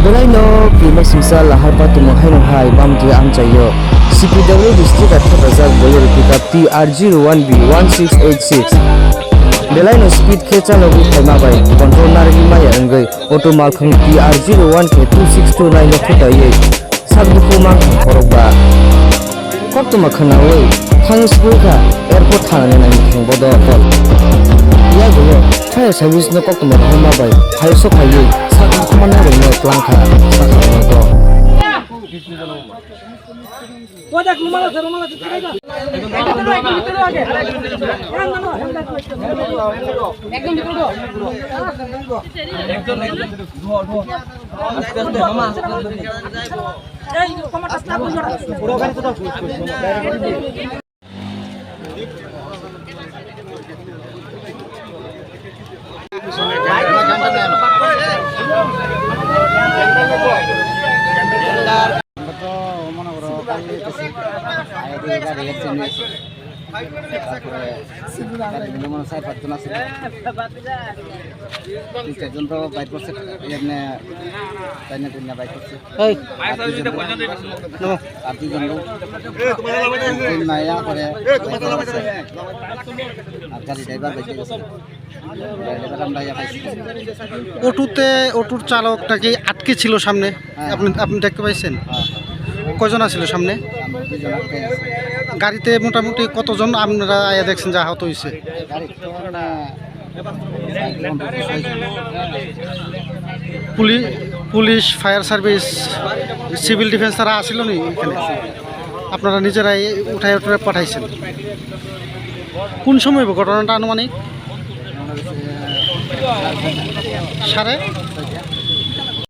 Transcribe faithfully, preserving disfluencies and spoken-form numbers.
Belaino pima singsa lahar patwmung haino hai bamtwi amchaio. C P W district a thepajak Bolero pickup T R zero one B one six eight six. Belaino speed khe chalogwi phaima bai control narwgwi maya wngwi auto malkhung T R zero one K two six two nine no thutaiwi sak dukhu mankhang khorokba. Koktwma khwnawi thangwi swpirkha, airport thanani naimwthang bodo hol. Yagulo fire service no koktwma rohorma bai hai sophaiwi sak dukhu manna rwngno twlangkha, sakha rwngno to. Taporhe gari mane sai patton ase. Tin charjon to bike korse, emne taina tinna bike korse. Ei. Ar duijon, no. Ar duijon lok. Tin maya pore bike korse. Ar gari driver bike korse. Gari driver amra ya paisi. অটোতে, অটোর চালক নাকি আটকে ছিল সামনে? হ্যাঁ। আপনি, আপনি দেখতে পাইছেন? হ্যাঁ। কয়জন আছিল সামনে? আমরা দুইজন আটকে আছি। গাড়িতে মোটামুটি কতজন আপনারা আয়া দেখছেন যে আহত হয়েছে? গাড়ি তো না, পুলি-, police, fire service, civil defence তারা আসিল নি এখানে? আপনারা নিজেরাই উঠায় উঠায় পাঠাইছেন? কোন সময় হইব ঘটনাটা আনুমানিক? সাড়ে?